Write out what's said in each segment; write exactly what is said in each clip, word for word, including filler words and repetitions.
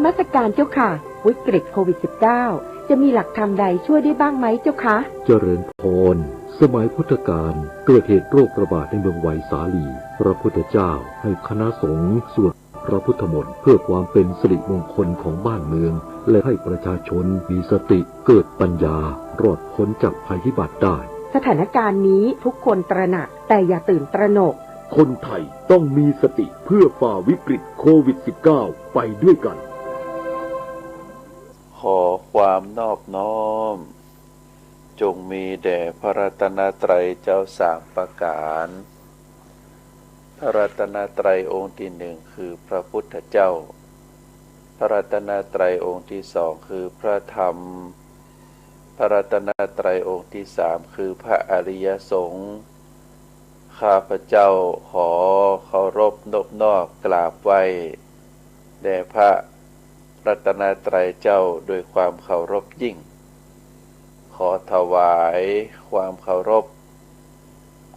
มัสการเจ้าค่ะ วิกฤตโควิดสิบเก้า จะมีหลักธรรมใดช่วยได้บ้างไหมเจ้าคะ เจริญพร สมัยพุทธกาลเกิดเหตุโรคระบาดในเมืองไวสาลี พระพุทธเจ้าให้คณะสงฆ์สวดพระพุทธมนต์เพื่อความเป็นสิริมงคลของบ้านเมือง และให้ประชาชนมีสติเกิดปัญญารอดพ้นจากภัยพิบัติได้ สถานการณ์นี้ทุกคนตระหนัก แต่อย่าตื่นตระหนก คนไทยต้องมีสติเพื่อฝ่าวิกฤตโควิดสิบเก้า ไปด้วยกัน ขอความนอบน้อม จงมีแด่พระรัตนตรัยเจ้าสามประก๋าน พระรัตนตรัยองค์ตี้นึ่งคือพระพุทธเจ้า พระรัตนตรัยองค์ตี้สองคือพระธรรม พระรัตนตรัยองค์ตี้สามคือพระอริยสงฆ์ ข้าพเจ้าขอเคารพนบนอบกราบไหว้แด่พระรัตนตรัยเจ้าโดยความเคารพยิ่ง ขอถวายความเคารพ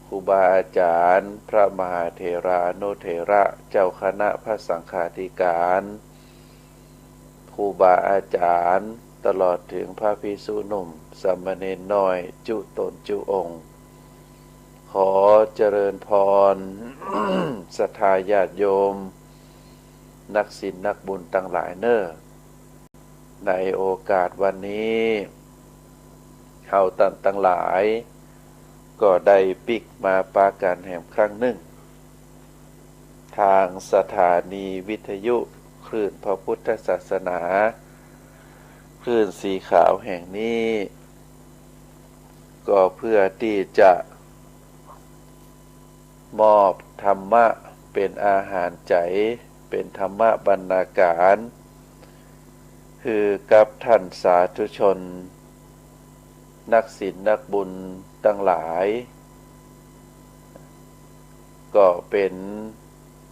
ครูบาอาจ๋ารย์ พระมหาเถรานุเถระ เจ้าคณะพระสังฆาธิการ ครูบาอาจ๋ารย์ ตลอดเถิงพระภิกษุหนุ่ม สามเณรน้อย จุ๊ต๋นจุ๊องค์ ขอเจริญพร ศรัทธาญาติโยม นักศีลนักบุญตังหลายเน่อ ในโอกาสวันนี้ เฮาต้านตังหลาย ก็ได้ปิ๊กมาปะกั๋นแหมครั้งนึ่ง ตางสถานีวิทยุคลื่นพระพุทธศาสนา คลื่นสีขาวแห่งนี้ ก็เพื่อตี้จะมอบธรรมะเป๋นอาหารใจ๋ เป๋นธรรมะบรรณาการ หื้อกับต้านสาธุชน นักศีลนักบุญตังหลาย ก็เป๋น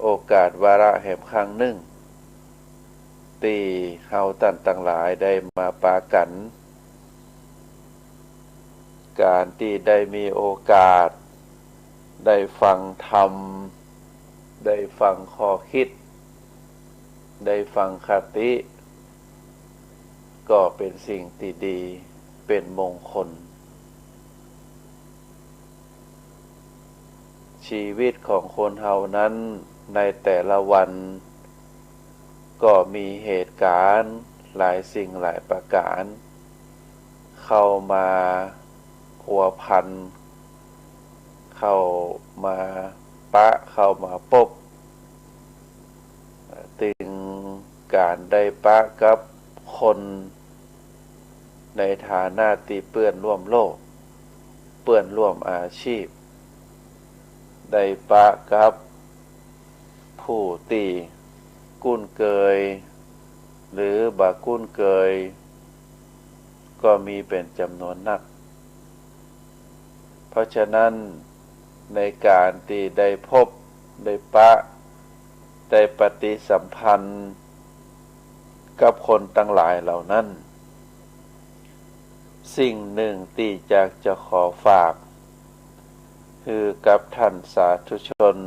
โอกาสวาระแหมครั้งนึ่ง ตี้เฮาต้านตังหลายได้มาปะกั๋น ก๋านตี้ได้มีโอกาส ได้ฟังธรรม ได้ฟังข้อคิด ได้ฟังคติ ก็เป๋นสิ่งตี้ดี เป๋นมงคล ชีวิตของคนเฮานั้นในแต่ละวัน ก็มีเหตุก๋ารณ์หลายสิ่งหลายประก๋าน เข้ามาพัวพัน เข้ามาปะ เข้ามาปบ ตึงก๋านได้ปะกับคน ในฐานะตี้เปื้อนร่วมโลก เปื้อนร่วมอาชีพ ได้ปะกับผู้ตี้คุ้นเกย หรือบ่คุ้นเกย ก็มีเป๋นจ๋ำนวนนัก เพราะฉะนั้น ในก๋านตี้ได้ปบ ได้ปะ ได้ปฏิสัมพันธ์ กับคนตังหลายเหล่านั้น สิ่งนึ่งตี้อยากจะขอฝาก หื้อกับต้านสาธุชน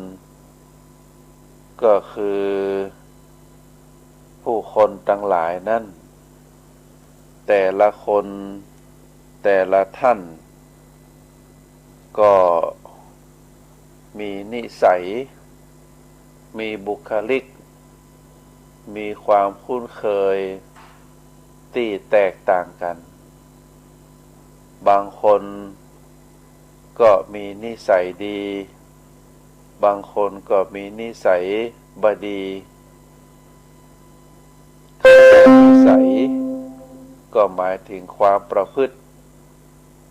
ก็คือ ผู้คนตังหลายนั้น แต่ละคน แต่ละต้าน ก็มีนิสัย มีบุคลิก มีความคุ้นเคย ตี้แตกต่างกั๋น บางคน ก็มีนิสัยดี บางคนก็มีนิสัยบ่ดี นิสัย ก็หมายถึงความประพฤติ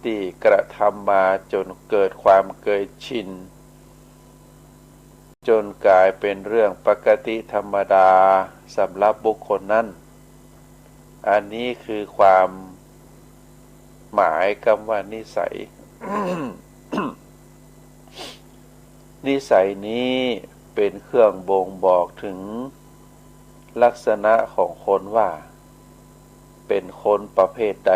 ตี้กระทำมาจ๋นเกิดความเกยชิน จ๋นก๋ายเป๋นเรื่องปกติธรรมดาสำหรับบุคคลนั้น อันนี้คือความหมายกำว่านิสัย นิสัยนี้เป๋นเครื่องบ่งบอกเถิงลักษณะของคนว่าเป๋นคนประเภทใด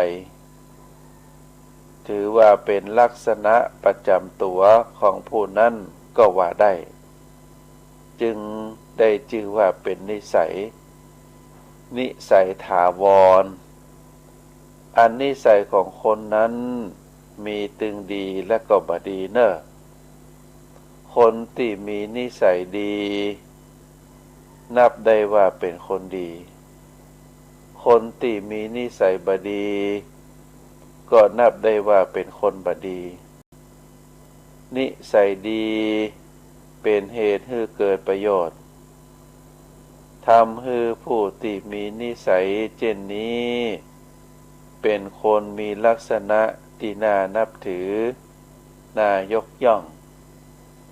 ถือว่าเป๋นลักษณะประจ๋ำตั๋วของผู้นั้นก็ว่าได้ จึงได้จื้อว่าเป๋นนิสัย นิสัยถาวร อันนิสัยของคนนั้นมีตึงดีและก็บ่ดีเน่อ คนตี้มีนิสัยดี นับได้ว่าเป๋นคนดี คนตี้มีนิสัยบ่ดี ก็นับได้ว่าเป๋นคนบ่ดี นิสัยดีเป๋นเหตุหื้อเกิดประโยชน์ ทำหื้อผู้ตี้มีนิสัยเจ้นนี้ เป๋นคนมีลักษณะตี้น่านับถือ น่ายกย่อง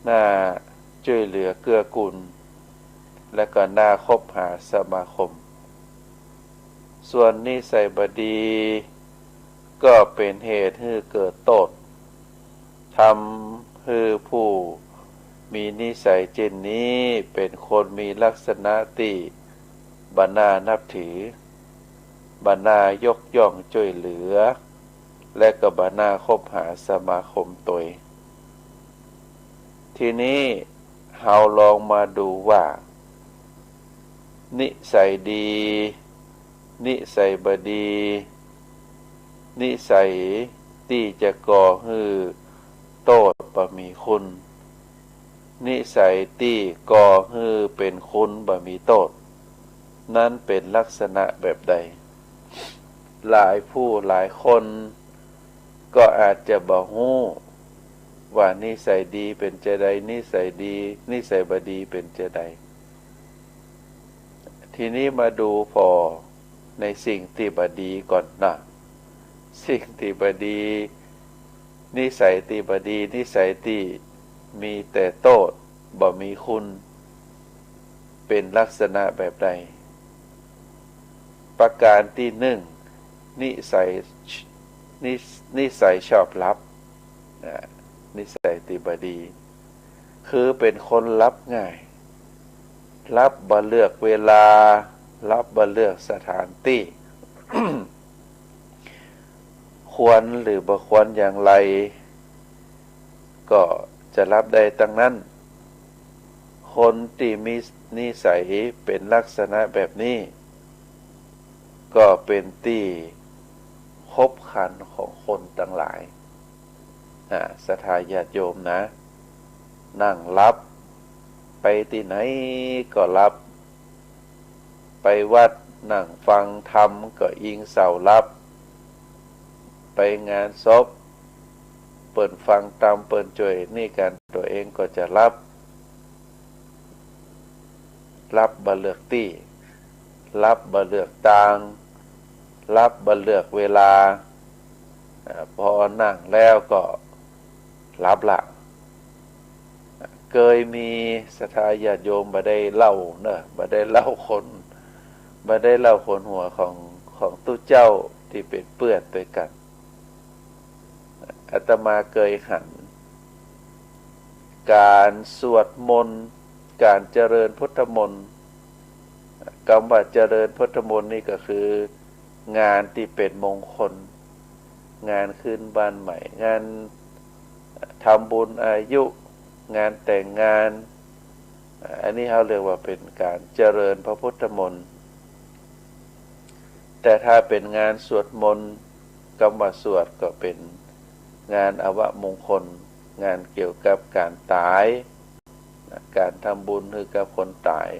น่าจ้วยเหลือเกื้อกูล และก็น่าคบหาสมาคม ส่วนนิสัยบ่ดี ก็เป๋นเหตุหื้อเกิดโต้ษ ทำหื้อผู้มีนิสัยเจ้นนี้เป๋นคนมีลักษณะตี้บ่น่านับถือ บ่น่ายกย่องจ้วยเหลือ และก็บ่น่าคบหาสมาคมตวย ทีนี้เฮาลองมาดูว่า นิสัยดี นิสัยบ่ดี นิสัยตี้จะก่อหื้อโต้ษบ่มีคุณ นิสัยตี้ก่อหื้อเป๋นคุณบ่มีโต้ษ นั้นเป๋นลักษณะแบบใด หลายผู้หลายคนก็อาจจะบ่ฮู้ว่านิสัยดีเป๋นจาใด นิสัยดี นิสัยบ่ดีเป๋นจาใด ทีนี้มาดูผ่อในสิ่งตี้บ่ดีก่อนนะ สิ่งตี้บ่ดี นิสัยตี้บ่ดี นิสัยตี้มีแต่โต้ษ บ่มีคุณ เป๋นลักษณะแบบใด ประการตี้นึ่ง นิสัย นิ นิสัยชอบหลับ นะ นิสัยตี้บ่ดี คือเป๋นคนหลับง่าย หลับบ่เลือกเวลา หลับบ่เลือกสถานตี้ ควรหรือบ่ควรอย่างไร ก็จะหลับได้ตังนั้น คนตี้มีนิสัยเป๋นลักษณะแบบนี้ ก็เป๋นตี้ขบขันของคนตังหลาย อ่า ศรัทธาญาติโยมนะ นั่งหลับ ไปตี้ไหนก็หลับ ไปวัดนั่งฟังธรรมก็อิงเสาหลับ ไปงานศพ เปิ้นฟังธรรม เปิ้นจ้วยนี่กั๋น ตั๋วเองก็จะหลับ หลับบ่เลือกตี้ หลับบ่เลือกตาง หลับบ่เลือกเวลา อ่า พอนั่งแล้วก็หลับละ เกยมีศรัทธาญาติโยมบ่ได้เล่าเนอะ บ่ได้เล่าขน บ่ได้เล่าขนหัวของ ของตุ๊เจ้าตี้เป๋นเปื้อนตวยกั๋น อาตมาเกยหัน ก๋านสวดมนต์ ก๋านเจริญพุทธมนต์ กำว่าเจริญพุทธมนต์นี่ก็คือ งานตี้เป๋นมงคล งานขึ้นบ้านใหม่ งานทำบุญอายุ งานแต่งงาน อันนี้เฮาเรียกว่าเป๋นก๋านเจริญพระพุทธมนต์ แต่ถ้าเป๋นงานสวดมนต์ กำว่าสวดก็เป๋นงานอวมงคล งานเกี่ยวกับก๋านต๋าย ก๋านทำบุญหื้อกับคนต๋าย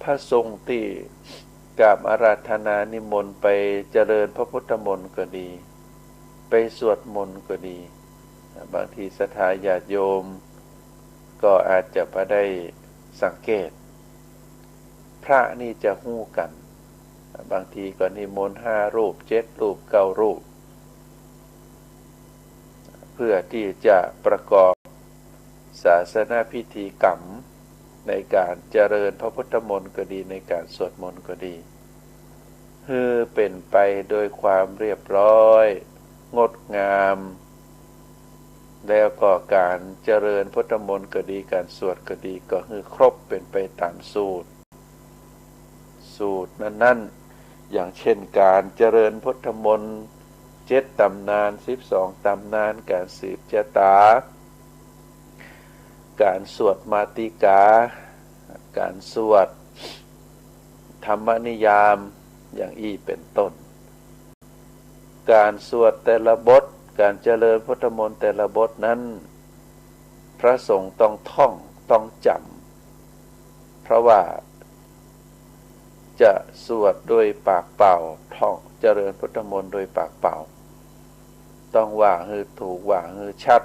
พระสงฆ์ตี้กราบอาราธนานิมนต์ไปเจริญพระพุทธมนต์ก็ดี ไปสวดมนต์ก็ดี บางทีศรัทธาญาติโยมก็อาจจะบ่ได้สังเกต พระนี่จะฮู้กั๋น บางทีก็นิมนต์ห้ารูป เจ็ดรูป เก้ารูป เพื่อตี้จะประกอบศาสนพิธีกรรมในก๋านเจริญพระพุทธมนต์ก็ดี ในก๋านสวดมนต์ก็ดี หื้อเป๋นไปโดยความเรียบร้อย งดงาม แล้วก็ก๋านเจริญพุทธมนต์ก็ดี ก๋านสวดก็ดี ก็หื้อครบเป๋นไปต๋ามสูตร สูตรนั้นๆ อย่างเช่น ก๋านเจริญพุทธมนต์เจ็ดต๋ำนาน สิบสองต๋ำนาน ก๋านสืบจะต๋า ก๋านสวดมาติกา การสวดธรรมนิยามอย่างอี้เป๋นต้น การสวดแต่ละบท การเจริญพุทธมนต์แต่ละบทนั้น พระสงฆ์ต้องท่อง ต้องจ๋ำ เพราะว่าจะสวดด้วยปากเปล่า ท่องเจริญพุทธมนต์โดยปากเปล่า ต้องว่าหื้อถูก ว่าหื้อชัด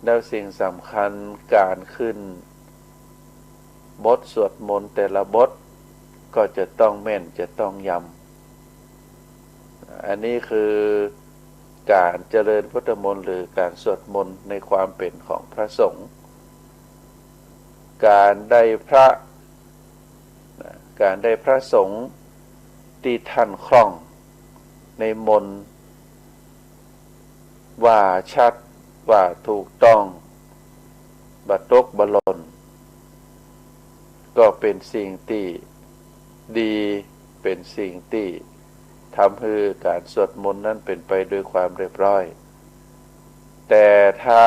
แล้วสิ่งสำคัญ การขึ้นบทสวดมนต์แต่ละบทก็จะต้องแม่น จะต้องยำ อันนี้คือการเจริญพุทธมนต์หรือการสวดมนต์ในความเป๋นของพระสงฆ์ การได้พระ นะ การได้พระสงฆ์ตี้ท่านคล่องในมนต์ ว่าชัด ว่าถูกต้อง บ่ตกบ่หล่น ก็เป๋นสิ่งตี้ดี เป๋นสิ่งตี้ทำหื้อการสวดมนต์นั้นเป๋นไปด้วยความเรียบร้อย แต่ถ้า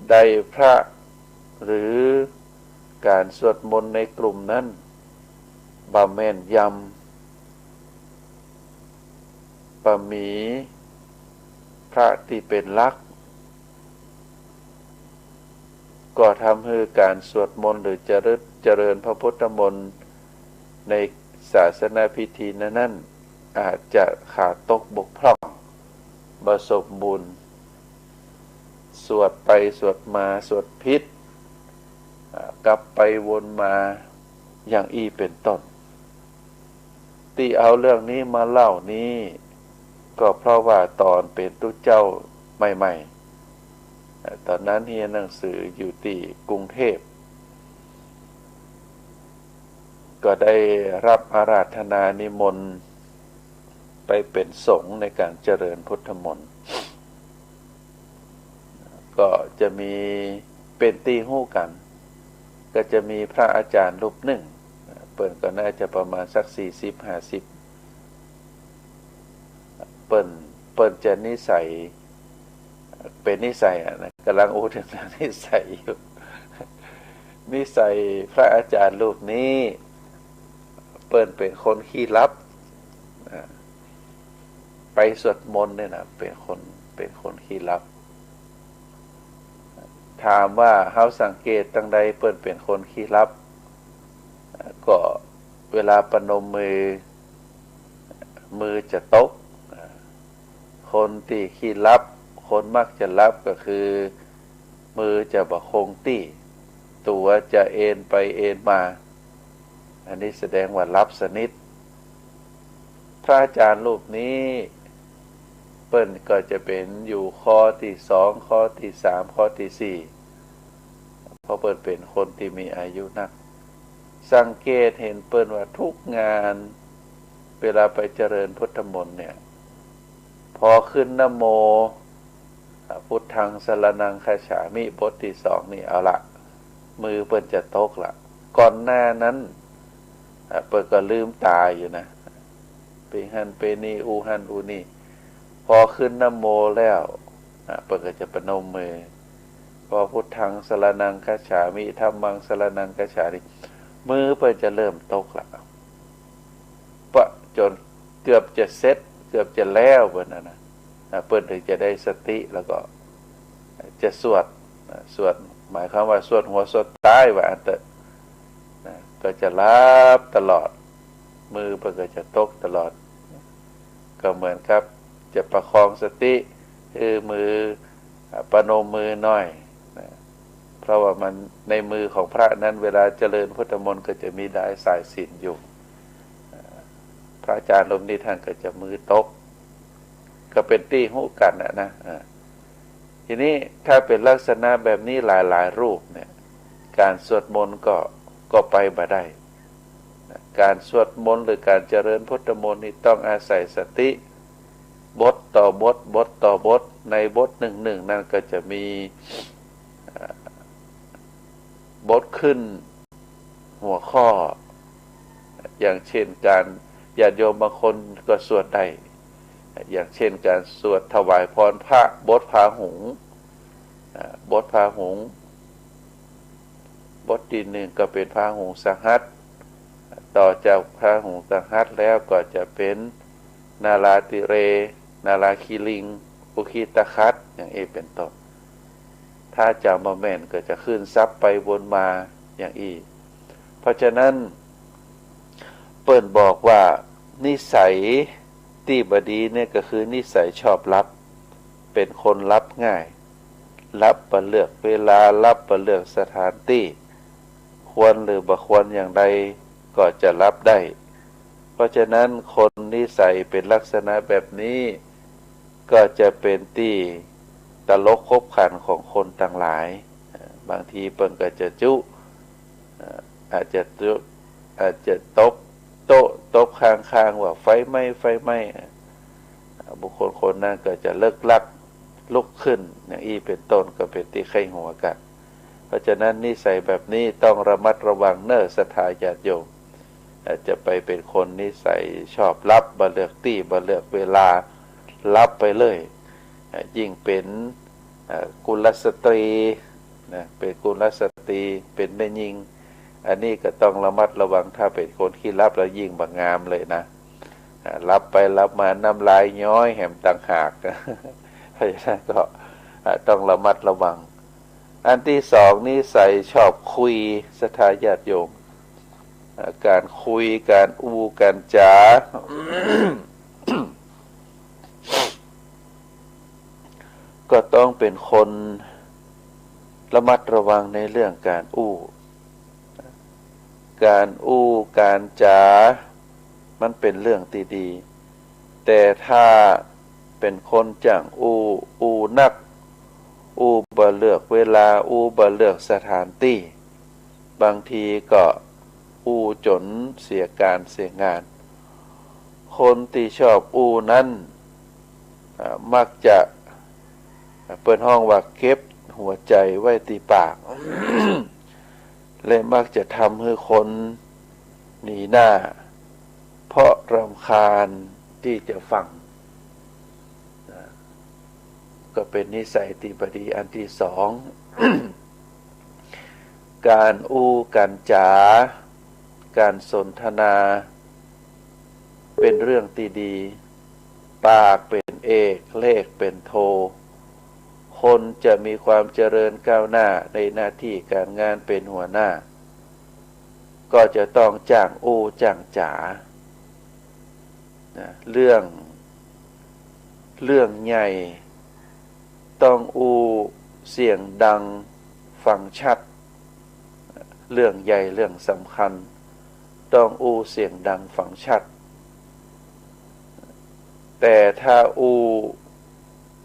ได้พระ หรือการสวดมนต์ในกลุ่มนั้นบ่แม่นยำ บ่มีพระตี้เป๋นหลัก ก็ทำหื้อการสวดมนต์หรือเจริญ เจริญพระพุทธมนต์ในศาสนพิธีนั้นๆ อาจจะขาดตกบกพร่อง บ่สมบูรณ์ สวดไปสวดมา สวดผิด อ่า กลับไปวนมา อย่างอี้เป๋นต้น ตี้เอาเรื่องนี้มาเล่านี้ ก็เพราะว่าต๋อนเป๋นตุ๊เจ้าใหม่ๆ อ่า ต๋อนนั้นเฮียนหนังสืออยู่ตี้กรุงเทพฯ ก็ได้ฮับอาราธนานิมนต์ไปเป๋นสงฆ์ในการเจริญพุทธมนต์ ก็จะมีเป๋นตี้ฮู้กั๋น ก็จะมีพระอาจ๋ารย์รูปนึ่ง เปิ้นก็น่าจะประมาณสักสี่สิบห้าสิบ เปิ้น เปิ้นจะนิสัย เป๋นนิสัยอะนะ ก่ำลังอู้เถิงเรื่องนิสัยอยู่ นิสัยพระอาจ๋ารย์รูปนี้ เปิ้นเป๋นคนขี้ลับ อ่า ไปสวดมนต์เนี่ยนะ เป๋นคน เป๋นคนขี้ลับ ถามว่าเฮาสังเกตจังใดเปิ้นเป๋นคนขี้ลับ อ่า ก็เวลาประนมมือ มือจะตก อ่า คนตี้ขี้ลับ คนมักจะลับก็คือ มือจะบ่คงตี้ ตั๋วจะเอนไปเอนมา อันนี้แสดงว่าลับสนิท พระอาจ๋ารย์รูปนี้ เปิ้นก็จะเป๋นอยู่ข้อตี้สอง ข้อตี้สาม ข้อตี้สี่ เพราะเปิ้นเป๋นคนตี้มีอายุนัก สังเกตหันเปิ้นว่าทุกงาน เวลาไปเจริญพุทธมนต์เนี่ย พอขึ้นนะโม อ่ะ พุทธังสรณังคัจฉามิ บทตี้สองนี่ เอาละ มือเปิ้นจะตกละ ก่อนหน้านั้น อ่ะ เปิ้นก็ลืมต๋าอยู่นะ เป๋นหั้นเป๋นนี่ อู้หั้นอู้นี่ พอขึ้นนะโมแล้ว อ่ะ เปิ้นก็จะประนมมือ พอพุทธังสรณังคัจฉามิ ธัมมังสรณังคัจฉามิ มือเปิ้นจะเริ่มตกละ ปะ จ๋นเกือบจะเสร็จ เกือบจะแล้วเปิ้นน่ะนะ อ่ะ เปิ้นเถิงจะได้สติ แล้วก็จะสวด อ่ะ สวด หมายความว่าสวดหัวสวดต๊ายว่าอั้นเต๊อะ นะ ก็จะหลับตลอด มือเปิ้นก็จะตกตลอด ก็เหมือนกับจะประคองสติ หื้อมือ อ่ะ ประนมมือหน่อย นะ เพราะว่ามันในมือของพระนั้น เวลาเจริญพุทธมนต์ก็จะมีดายสายสิญจน์อยู่ อ่า พระอาจ๋ารย์รูปนี้ท่านก็จะมือตก ก็เป๋นตี้ฮู้กั๋นน่ะนะ อ่า ทีนี้ถ้าเป๋นลักษณะแบบนี้หลายๆ รูปเนี่ย การสวดมนต์ก็ ก็ไปบ่ได้ นะ การสวดมนต์หรือการเจริญพุทธมนต์นี่ต้องอาศัยสติ บทต่อบท บทต่อบท ในบทหนึ่งๆ นั้นก็จะมี อ่า บทขึ้นหัวข้อ อย่างเช่นการ ญาติโยมบางคนก็สวดได้ อย่างเช่นการสวดถวายพรพระ บทพาหุง อ่า บทพาหุง บทตี้นึ่งก็เป๋นพาหุงสหัส ต่อจากพาหุงสหัสแล้วก็จะเป๋นนาราติเร นาราคิริง อุคคิตคัตติ์ อย่างอี้เป๋นต้น ถ้าจ๋ำบ่แม่นก็จะขึ้นสับไปวนมาอย่างอี้ เพราะฉะนั้น เปิ้นบอกว่านิสัยตี้บ่ดีเนี่ยก็คือนิสัยชอบหลับ เป๋นคนหลับง่าย หลับบ่เลือกเวลา หลับบ่เลือกสถานตี้ ควรหรือบ่ควรอย่างใดก็จะหลับได้ เพราะฉะนั้นคนนิสัยเป๋นลักษณะแบบนี้ ก็จะเป๋นตี้ตลกขบขันของคนตังหลาย บางทีเปิ้นก็จะจุ อาจจะจุ อาจจะตบโต๊ะตบข้างๆ ว่าไฟไหม้ ไฟไหม้ บุคคลคนนั้นก็จะเลิกลักลุกขึ้น อย่างอี้เป๋นต้น ก็เป๋นตี้ใค่หัวกั๋น เพราะฉะนั้นนิสัยแบบนี้ต้องระมัดระวังเน่อศรัทธาญาติโยม อาจจะไปเป๋นคนนิสัยชอบหลับ บ่เลือกตี้ บ่เลือกเวลา หลับไปเลย ยิ่งเป๋น เอ่อ กุลสตรีนะ เป๋นกุลสตรี เป๋นแม่ญิง อันนี้ก็ต้องระมัดระวัง ถ้าเป๋นคนขี้หลับแล้วยิ่งบ่งามเลยนะ อ่า หลับไปหลับมาน้ำลายย้อยแหมต่างหาก เพราะฉะนั้นก็ อ่า ต้องระมัดระวัง อันตี้สอง นิสัยชอบคุย ศรัทธาญาติโยม อ่า ก๋านคุย ก๋านอู้ ก๋านจ๋า ก็ต้องเป๋นคนระมัดระวังในเรื่องก๋านอู้ ก๋านอู้ก๋านจ๋า มันเป๋นเรื่องตี้ดี แต่ถ้าเป๋นคนจ้างอู้ อู้นัก อู้บ่เลือกเวลา อู้บ่เลือกสถานตี้ บางทีก็อู้จ๋นเสียก๋านเสียงาน คนตี้ชอบอู้นั้น อ่า มักจะ เปิ้นฮ้องว่าเก็บหัวใจ๋ไว้ตี้ปาก และมักจะทำหื้อคนหนีหน้า เพราะรำคาญตี้จะฟัง นะ ก็เป๋นนิสัยตี้บ่ดีอันตี้สอง ก๋านอู้ก๋านจ๋า ก๋านสนทนา เป๋นเรื่องตี้ดี ปากเป๋นเอก เลขเป๋นโท คนจะมีความเจริญก้าวหน้าในหน้าตี้ก๋านงานเป๋นหัวหน้า ก็จะต้องจ้างอู้จ้างจ๋า นะ เรื่อง เรื่องใหญ่ต้องอู้เสียงดังฟังชัด เรื่องใหญ่เรื่องสำคัญต้องอู้เสียงดังฟังชัด แต่ถ้าอู้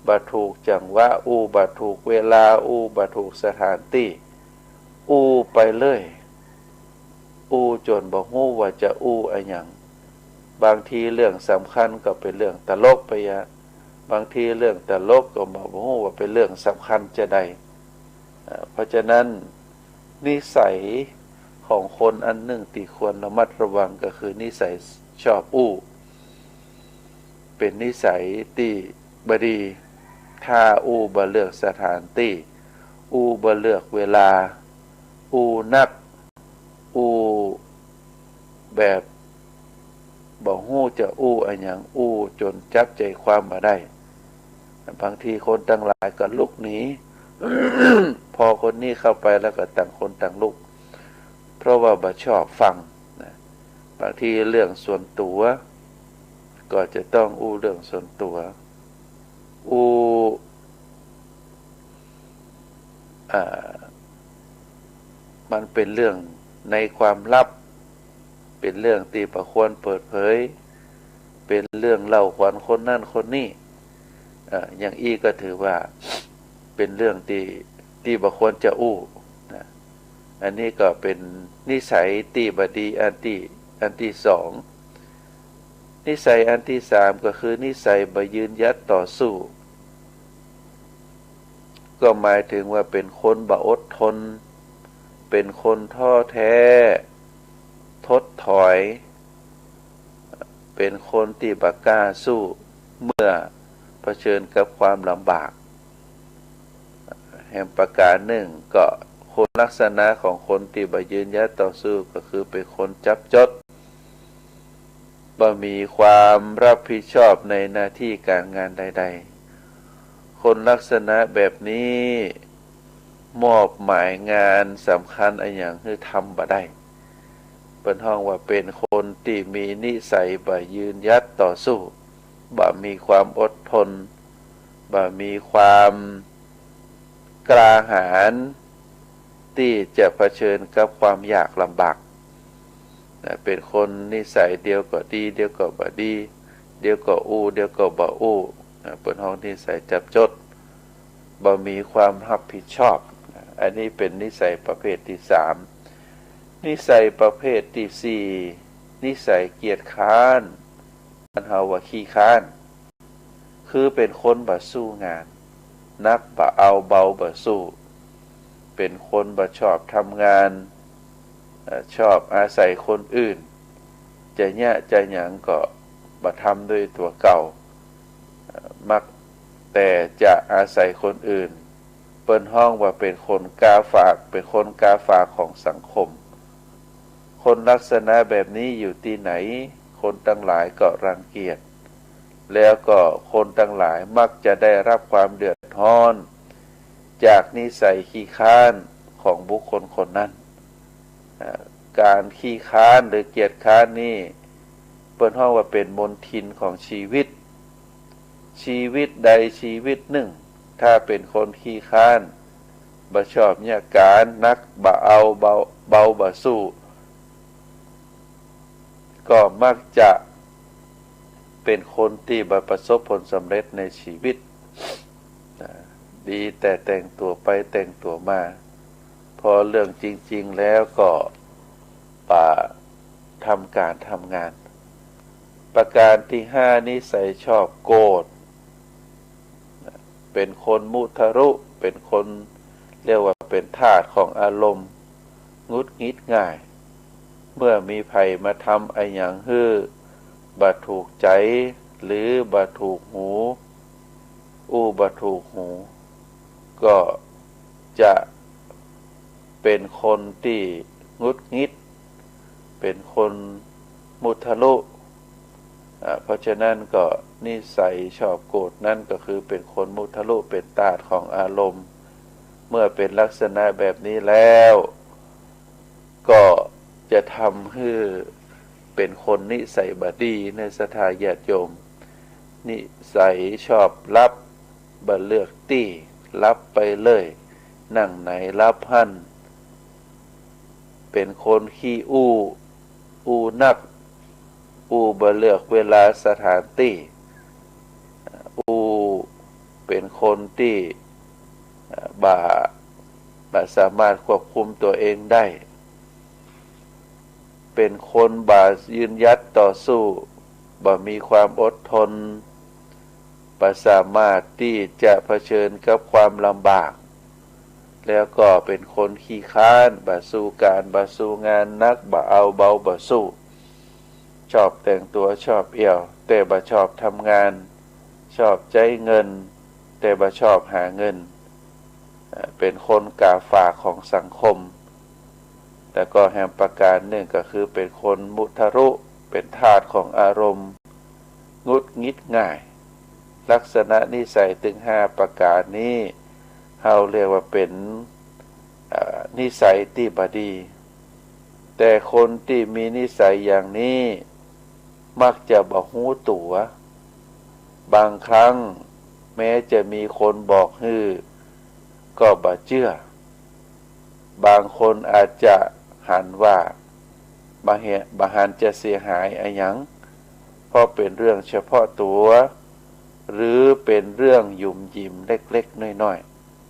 บ่ถูกจังหวะ อู้บ่ถูกเวลา อู้บ่ถูกสถานตี้ อู้ไปเลย อู้จ๋นบ่ฮู้ว่าจะอู้อะหยัง บางทีเรื่องสำคัญก็เป๋นเรื่องตลกไปอะ บางทีเรื่องตลกก็บ่ฮู้ว่าเป๋นเรื่องสำคัญจาใด เอ่อ เพราะฉะนั้นนิสัยของคนอันนึ่งตี้ควรระมัดระวังก็คือนิสัยชอบอู้ เป๋นนิสัยตี้บ่ดี ถ้าอู้บ่เลือกสถานตี้ อู้บ่เลือกเวลา อู้นัก อู้แบบบ่ฮู้จะอู้อะหยัง อู้จ๋นจับใจ๋ความบ่ได้ บางทีคนตังหลายก็ลุกหนี พอคนนี้เข้าไปแล้วก็ต่างคนต่างลุก เพราะว่าบ่ชอบฟังนะ บางทีเรื่องส่วนตั๋ว ก็จะต้องอู้เรื่องส่วนตั๋ว อู้ อ่า มันเป๋นเรื่องในความลับ เป๋นเรื่องตี้บ่ควรเปิดเผย เป๋นเรื่องเล่าขวัญคนนั้นคนนี้ เอ่อ อย่างอี้ก็ถือว่าเป๋นเรื่องตี้ ตี้บ่ควรจะอู้นะ อันนี้ก็เป๋นนิสัยตี้บ่ดีอันตี้ อันตี้สอง นิสัยอันตี้สามก็คือนิสัยบ่ยืนหยัดต่อสู้ ก็หมายถึงว่าเป๋นคนบ่อดทน เป๋นคนท้อแท้ ถดถอย เป๋นคนตี้บ่กล้าสู้ เมื่อเผชิญกับความลำบาก แหมประก๋านนึ่งก็ค คนลักษณะของคนตี้บ่ยืนหยัดต่อสู้ก็คือเป๋นคนจับจด บ่มีความรับผิดชอบในหน้าตี้ก๋านงานใดๆ คนลักษณะแบบนี้มอบหมายงานสำคัญอะหยังหื้อทำบ่ได้ เปิ้นฮ้องว่าเป๋นคนตี้มีนิสัยบ่ยืนหยัดต่อสู้ บ่มีความอดทน บ่มีความกล้าหาญตี้จะเผชิญกับความยากลำบาก นะ เป๋นคนนิสัยเดี๋ยวก็ดี เดี๋ยวก็บ่ดี เดี๋ยวก็อู้ เดี๋ยวก็บ่อู้ นะ เปิ้นฮ้องนิสัยจับจด บ่มีความรับผิดชอบ นะ อันนี้เป๋นนิสัยประเภทตี้สาม นิสัยประเภทตี้สี่ นิสัยเกียจคร้าน อันเฮาว่าขี้คร้าน คือเป๋นคนบ่สู้งาน หนักบ่เอา เบาบ่สู้ เป๋นคนบ่ชอบทำงาน เอ่อ ชอบอาศัยคนอื่น จะเยียะจะหยังก็บ่ทำด้วยตั๋วเก่า เอ่อ มักแต่จะอาศัยคนอื่น เปิ้นฮ้องว่าเป๋นคนกาฝาก เป๋นคนกาฝากของสังคม คนลักษณะแบบนี้อยู่ตี้ไหน คนตังหลายก็รังเกียจ แล้วก็คนตังหลายมักจะได้รับความเดือดร้อน จากนิสัยขี้คร้านของบุคคลคนนั้น อ่า ก๋านขี้คร้านหรือเกียจคร้านนี่ เปิ้นฮ้องว่าเป๋นมลทินของชีวิต ชีวิตใดชีวิตนึ่ง ถ้าเป๋นคนขี้คร้าน บ่ชอบเยียะก๋าน หนักบ่เอา เบา เบาบ่สู้ ก็มักจะเป๋นคนตี้บ่ประสบผลสำเร็จในชีวิต นะ ดีแต่แต่งตั๋วไปแต่งตั๋วมา พอเรื่องจริงๆ แล้วก็บ่ทำก๋านทำงาน ประก๋านตี้ห้า นิสัยชอบโกรธ เป๋นคนมุทะลุ เป๋นคนเรียกว่าเป๋นทาสของอารมณ์ หงุดหงิดง่าย เมื่อมีใผมาทำอะหยังหื้อบ่ถูกใจ๋ หรือบ่ถูกหู อู้บ่ถูกหู ก็จะเป๋นคนตี้หงุดหงิด เป๋นคนมุทะลุ อ่า เพราะฉะนั้นก็นิสัยชอบโกรธนั้นก็คือเป๋นคนมุทะลุ เป๋นทาสของอารมณ์ เมื่อเป๋นลักษณะแบบนี้แล้ว ก็จะทำหื้อเป๋นคนนิสัยบ่ดีเน่อศรัทธาญาติโยม นิสัยชอบหลับ บ่เลือกตี้ หลับไปเลย นั่งไหนหลับหั้น เป๋นคนขี้อู้ อู้นัก อู้บ่เลือกเวลาสถานตี้ อู้เป๋นคนตี้ บ่ บ่สามารถควบคุมตั๋วเองได้ เป๋นคนบ่ยืนหยัดต่อสู้ บ่มีความอดทน บ่สามารถตี้จะเผชิญกับความลำบาก แล้วก็เป๋นคนขี้คร้าน บ่สู้ก๋าน บ่สู้งาน หนักบ่เอา เบาบ่สู้ ชอบแต่งตั๋ว ชอบเอี่ยว แต่บ่ชอบทำงาน ชอบใจ๊เงิน แต่บ่ชอบหาเงิน อ่า เป๋นคนกาฝากของสังคม แล้วก็แหมประก๋านนึ่งก็คือเป๋นคนมุทะลุ เป๋นทาสของอารมณ์ หงุดหงิดง่าย ลักษณะนิสัยตึงห้าประก๋านนี้ เฮาเรียกว่าเป๋น อ่า นิสัยตี้บ่ดี แต่คนตี้มีนิสัยอย่างนี้ มักจะบ่ฮู้ตั๋ว บางครั้งแม้จะมีคนบอกหื้อ ก็บ่เจื้อ บางคนอาจจะหันว่าบ่เหีย บ่หันจะเสียหายอะหยัง เพราะเป๋นเรื่องเฉพาะตั๋ว หรือเป๋นเรื่องหยุมหยิมเล็กๆ น้อย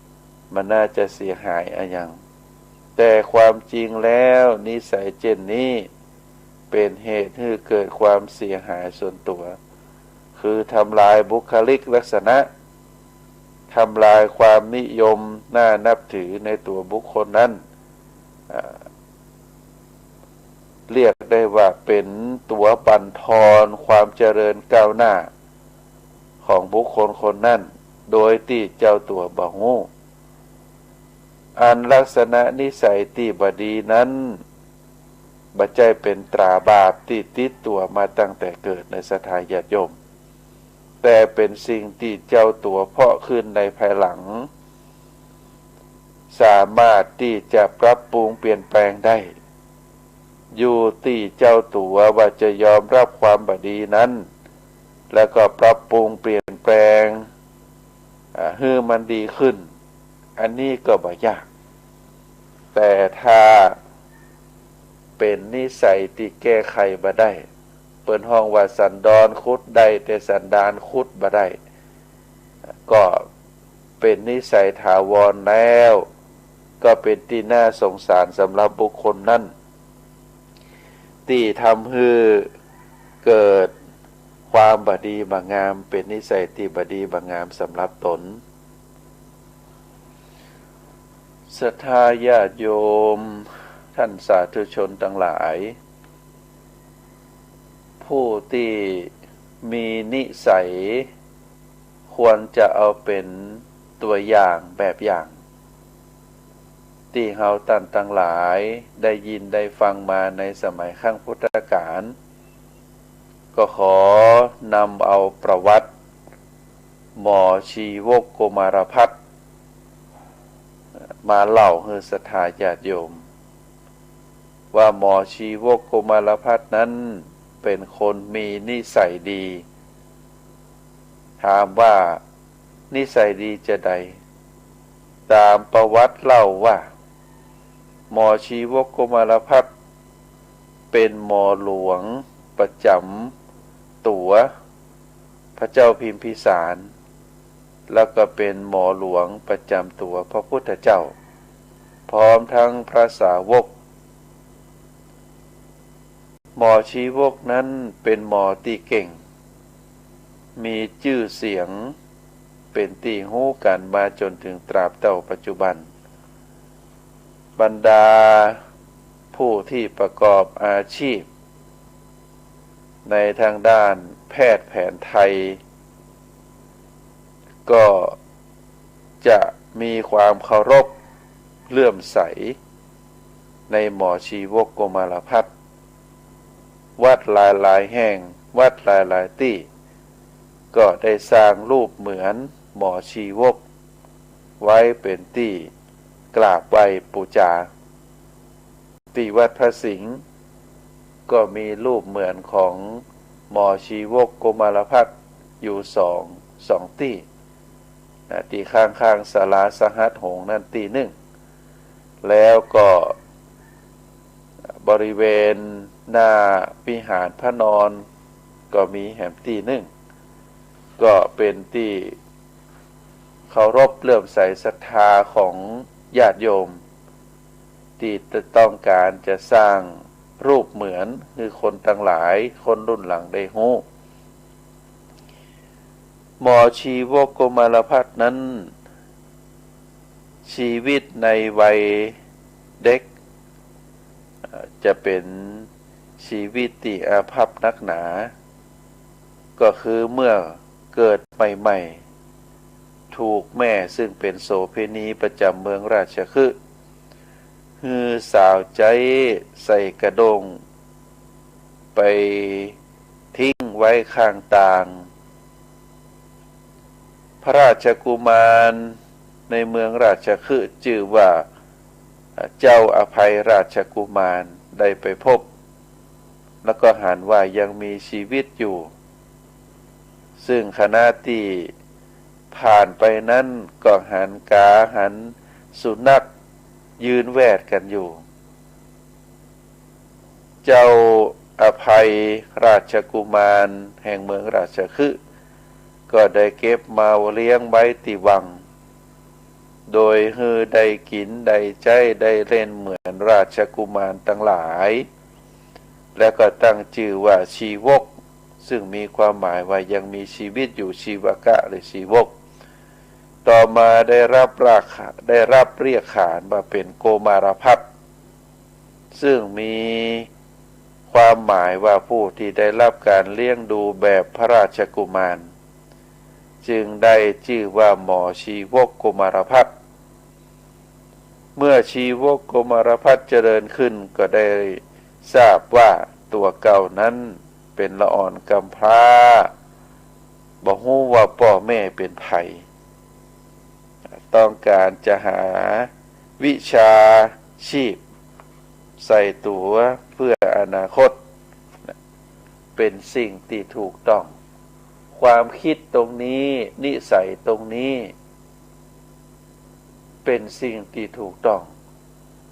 ๆ บ่น่าจะเสียหายอะหยัง แต่ความจริงแล้วนิสัยเจ้นนี้เป๋นเหตุหื้อเกิดความเสียหายส่วนตั๋ว คือทำลายบุคลิกลักษณะ ทำลายความนิยมน่านับถือในตั๋วบุคคลนั้น อ่า เรียกได้ว่าเป๋นตั๋วบั่นทอนความเจริญก้าวหน้าของบุคคลคนนั้น โดยตี้เจ้าตั๋วบ่ฮู้ อันลักษณะนิสัยตี้บ่ดีนั้น บ่ใจ้เป๋นตราบาปตี้ติดตั๋วมาตั้งแต่เกิด ในศรัทธาญาติโยม แต่เป๋นสิ่งตี้เจ้าตั๋วเพาะขึ้นในภายหลัง สามารถตี้จะปรับปรุงเปลี่ยนแปลงได้ อยู่ตี้เจ้าตั๋วว่าจะยอมรับความบ่ดีนั้น แล้วก็ปรับปรุงเปลี่ยนแปลง อ่า หื้อมันดีขึ้น อันนี้ก็บ่ยาก แต่ถ้าเป๋นนิสัยตี้แก้ไขบ่ได้ เปิ้นฮ้องว่าสันดอนขุดได้ แต่สันดานขุดบ่ได้ ก็เป๋นนิสัยถาวรแล้ว ก็เป๋นตี้น่าสงสารสำหรับบุคคลนั้น ตี้ทำหื้อเกิดความบ่ดีบ่งาม เป๋นนิสัยตี้บ่ดีบ่งามสำหรับตน ศรัทธาญาติโยม ท่านสาธุชนตังหลาย ผู้ตี้มีนิสัย ควรจะเอาเป๋นตั๋วอย่างแบบอย่าง ตี้เฮาต้านตังหลายได้ยินได้ฟังมาในสมัยครั้งพุทธกาล ก็ขอนำเอาประวัติหมอชีวกโกมารภัทรมาเล่าหื้อศรัทธาญาติโยม ว่าหมอชีวกโกมารภัทรนั้นเป๋นคนมีนิสัยดี ถามว่านิสัยดีจาใด ต๋ามประวัติเล่าว่า หมอชีวกโกมารภัทรเป๋นหมอหลวงประจ๋ำตั๋วพระเจ้าพิมพิสาร แล้วก็เป๋นหมอหลวงประจ๋ำตั๋วพระพุทธเจ้า พร้อมทั้งพระสาวก หมอชีวกนั้นเป๋นหมอตี้เก่ง มีจื้อเสียง เป๋นตี้ฮู้กั๋นมาจ๋นเถิงตราบเต้าปัจจุบัน บรรดาผู้ตี้ประกอบอาชีพในตางด้านแพทย์แผนไทย ก็จะมีความเคารพเลื่อมใสในหมอชีวกโกมารภัทร วัดหลายๆ แห่ง วัดหลายๆ ตี้ ก็ได้สร้างรูปเหมือนหมอชีวกไว้เป๋นตี้กราบไหว้ปู๋จา ตี้วัดพระสิงห์ก็มีรูปเหมือนของหมอชีวกโกมารภัทรอยู่สอง สองตี้ นะ ตี้ข้างๆ ศาลาสหัสหงส์นั้นตี้นึ่ง แล้วก็บริเวณหน้าวิหารพระนอนก็มีแหมตี้นึ่ง ก็เป๋นตี้เคารพเลื่อมใสศรัทธาของญาติโยม ตี้ต้องก๋านจะสร้างรูปเหมือนหื้อคนตังหลาย คนรุ่นหลังได้ฮู้ หมอชีวกโกมารภัทรนั้น ชีวิตในวัยเด็ก เอ่อ จะเป๋นชีวิตตี้อาภัพนักหนา ก็คือเมื่อเกิดใหม่ๆ ถูกแม่ซึ่งเป๋นโสเภณีประจ๋ำเมืองราชคฤห์ หื้อสาวใจ๊ใส่กระด้งไปทิ้งไว้ข้างตาง พระราชกุมารในเมืองราชคฤห์จื้อว่า เจ้าอภัยราชกุมารได้ไปพบ แล้วก็หันว่ายังมีชีวิตอยู่ ซึ่งขณะตี้ผ่านไปนั้นก็หันก๋าหันสุนัขยืนแวดกั๋นอยู่ เจ้าอภัยราชกุมารแห่งเมืองราชคฤห์ ก็ได้เก็บมาเลี้ยงไว้ตี้วัง โดยหื้อได้กิ๋นได้ใจ๊ได้เล่นเหมือนราชกุมารตังหลาย แล้วก็ตั้งจื้อว่าชีวก ซึ่งมีความหมายว่ายังมีชีวิตอยู่ ชีวกะหรือชีวก ต่อมาได้รับราคา ได้รับเรียกขานว่าเป๋นโกมารภัทร ซึ่งมีความหมายว่าผู้ตี้ได้รับก๋านเลี้ยงดูแบบพระราชกุมาร จึงได้จื้อว่าหมอชีวกโกมารภัทร เมื่อชีวกโกมารพัสเจริญขึ้นก็ได้ทราบว่าตั๋วเก่านั้นเป๋นละอ่อนกำพร้า บ่ฮู้ว่าป้อแม่เป๋นใผ ต้องก๋านจะหาวิชาชีพใส่ตั๋วเพื่ออนาคต เป๋นสิ่งตี้ถูกต้อง ความกึ๊ดตรงนี้ นิสัยตรงนี้ เป๋นสิ่งตี้ถูกต้อง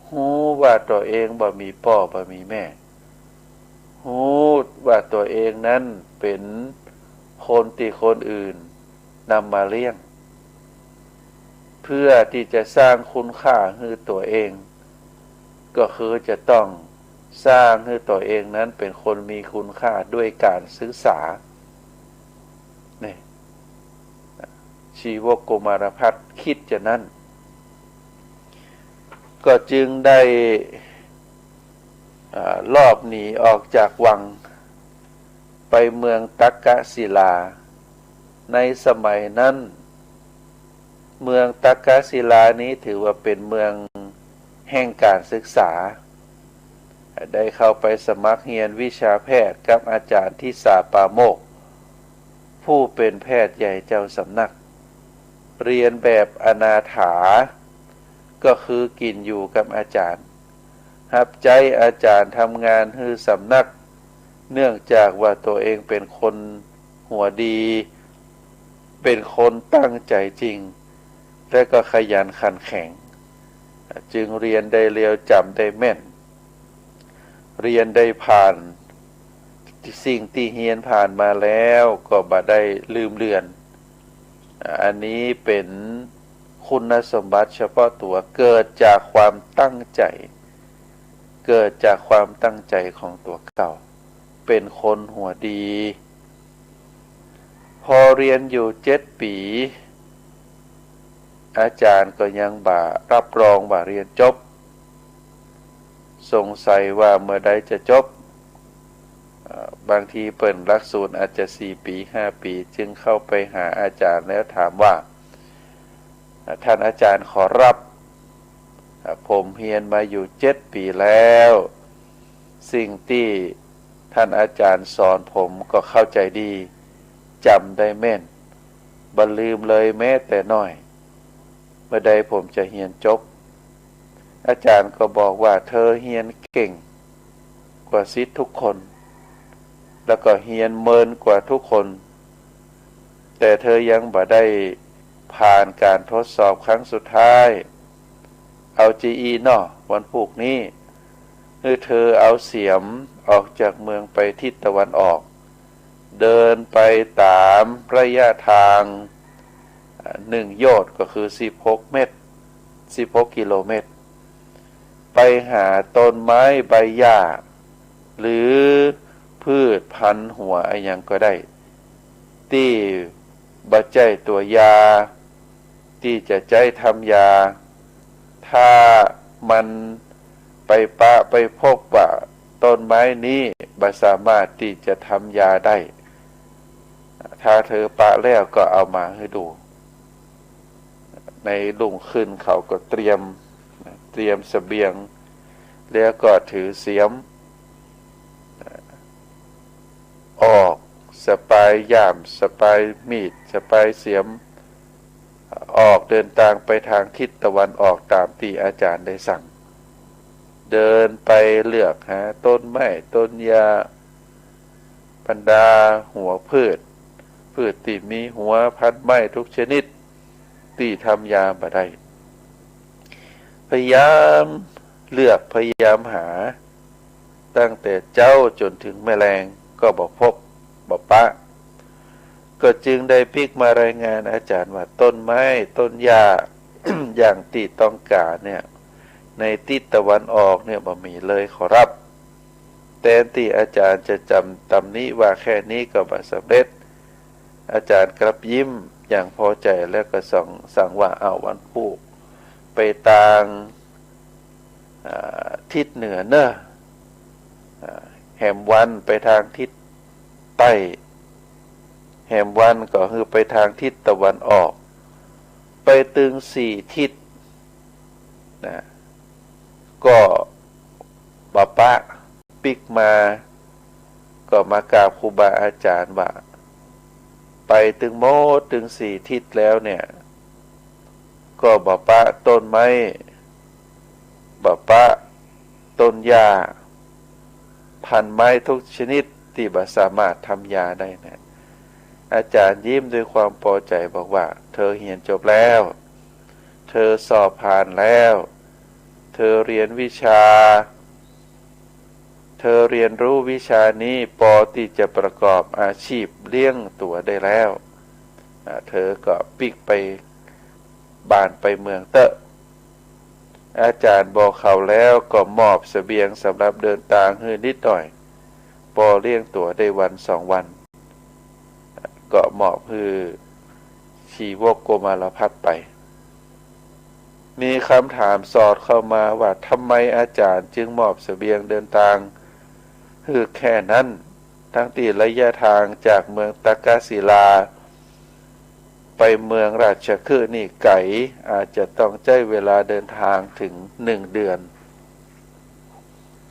ฮู้ว่าตั๋วเองบ่มีป้อบ่มีแม่ ฮู้ว่าตั๋วเองนั้นเป๋นคนตี้คนอื่นนำมาเลี้ยง เพื่อตี้จะสร้างคุณค่าหื้อตั๋วเอง ก็คือจะต้องสร้างหื้อตั๋วเองนั้นเป๋นคนมีคุณค่าด้วยก๋านศึกษา นี่ ชีวกโกมารพัสกึ๊ดจานั้น ก็จึงได้ อ่า ลอบหนีออกจากวัง ไปเมืองตักกศิลา ในสมัยนั้น เมืองตักกศิลานี้ถือว่าเป๋นเมืองแห่งก๋านศึกษา ได้เข้าไปสมัครเฮียนวิชาแพทย์กับอาจ๋ารย์ทิสาปาโมกข์ ผู้เป๋นแพทย์ใหญ่เจ้าสำนัก เฮียนแบบอนาถา ก็คือกิ๋นอยู่กับอาจ๋ารย์ ฮับใจ๊อาจ๋ารย์ทำงานหื้อสำนัก เนื่องจากว่าตั๋วเองเป๋นคนหัวดี เป๋นคนตั้งใจ๋จริง และก็ขยันขันแข็ง จึงเฮียนได้เร็ว จ๋ำได้แม่น เฮียนได้ผ่าน สิ่งตี้เฮียนผ่านมาแล้วก็บ่ได้ลืมเลือน อันนี้เป๋นคุณสมบัติเฉพาะตั๋ว เกิดจากความตั้งใจ๋ เกิดจากความตั้งใจ๋ของตั๋วเก่า เป๋นคนหัวดี พอเฮียนอยู่เจ็ดปี๋ อาจ๋ารย์ก็ยังบ่าฮับรองว่าเฮียนจบ สงสัยว่าเมื่อใดจะจบ เอ่อ บางทีเปิ้นหลักสูตรอาจจะสี่ปี๋ ห้าปี๋ จึงเข้าไปหาอาจ๋ารย์แล้วถามว่า ท่านอาจ๋ารย์ขอรับ ผมเฮียนมาอยู่เจ็ดปี๋แล้ว สิ่งตี้ท่านอาจ๋ารย์สอนผมก็เข้าใจ๋ดี จ๋ำได้แม่น บ่ลืมเลยแม้แต่น้อย เมื่อใดผมจะเฮียนจบ อาจ๋ารย์ก็บอกว่า เธอเฮียนเก่งกว่าศิษย์ทุกคน แล้วก็เฮียนเมินกว่าทุกคน แต่เธอยังบ่ได้ผ่านการทดสอบครั้งสุดท้าย เอาจะอี้เนาะ วันพูกนี้ หื้อเธอเอาเสียมออกจากเมืองไปทิศตะวันออก เดินไปต๋ามระยะทาง อ่า หนึ่งโยชน์ ก็คือสิบหกเมตร สิบหกกิโลเมตร ไปหาต้นไม้ใบหญ้า หรือพืชพันธุ์หัวอะหยังก็ได้ ตี้บ่ใจ้ตั๋วยา ตี้จะใจ๊ทำยา ถ้ามันไปปะไปพบว่าต้นไม้นี้บ่สามารถตี้จะทำยาได้ ถ้าเธอปะแล้วก็เอามาหื้อดู ในรุ่งขึ้นเขาก็เตรียม เตรียมเสบียง แล้วก็ถือเสียม ออก สะปายย่าม สะปายมีด สะปายเสียม ออกเดินตางไปตางทิศตะวันออกต๋ามตี้อาจ๋ารย์ได้สั่ง เดินไปเลือกหาต้นไม้ต้นหญ้า บรรดาหัวพืช พืชตี้มีหัว พันธุ์ไม้ทุกชนิด ตี้ทำยาบ่ได้ พยายามเลือก พยายามหา ตั้งแต่เจ๊าจ๋นเถิงแมลงก็บ่พบ บ่ปะ ก็จึงได้ปิ๊กมารายงานอาจ๋ารย์ว่า ต้นไม้ต้นหญ้า อย่างตี้ต้องก๋านเนี่ย ในทิศตะวันออกเนี่ยบ่มีเลยขอรับ แตนตี้อาจ๋ารย์จะจ๋ำตำหนิว่าแค่นี้ก็บ่สำเร็จ อาจ๋ารย์กลับยิ้มอย่างพอใจ๋ แล้วก็สั่ง สั่งว่า เอาวันพูกไปตาง อ่า ทิศเหนือเน่อ อ่า แหมวันไปตางทิศใต้ แหมวันก็คือไปตางทิศตะวันออก ไปตึงสี่ทิศนะ ก็บ่ปะ ปิ๊กมา ก็มากราบครูบาอาจ๋ารย์ว่า ไปตึงหมดตึงสี่ทิศแล้วเนี่ย ก็บ่ปะต้นไม้ บ่ปะต้นหญ้า พันไม้ทุกชนิดตี้บ่สามารถทำยาได้นะ อาจ๋ารย์ยิ้มด้วยความปอใจ๋บอกว่า เธอเฮียนจบแล้ว เธอสอบผ่านแล้ว เธอเฮียนวิชา เธอเฮียนฮู้วิชานี้ปอตี้จะประกอบอาชีพเลี้ยงตั๋วได้แล้ว อ่า เธอก็ปิ๊กไปบ้านไปเมืองเต๊อะ อาจ๋ารย์บอกเขาแล้วก็มอบเสบียงสำหรับเดินตางหื้อนิดหน่อย ปอเลี้ยงตั๋วได้วันสองวัน ก็มอบหื้อชีวกโกมารพัสไป มีกำถามสอดเข้ามาว่า ทำไมอาจ๋ารย์จึงมอบเสบียงเดินตางหื้อแค่นั้น ทั้งตี้ระยะตางจากเมืองตักกศิลา ไปเมืองราชคฤห์นี่ไก๋ อาจจะต้องใจ๊เวลาเดินตางเถิงหนึ่งเดือน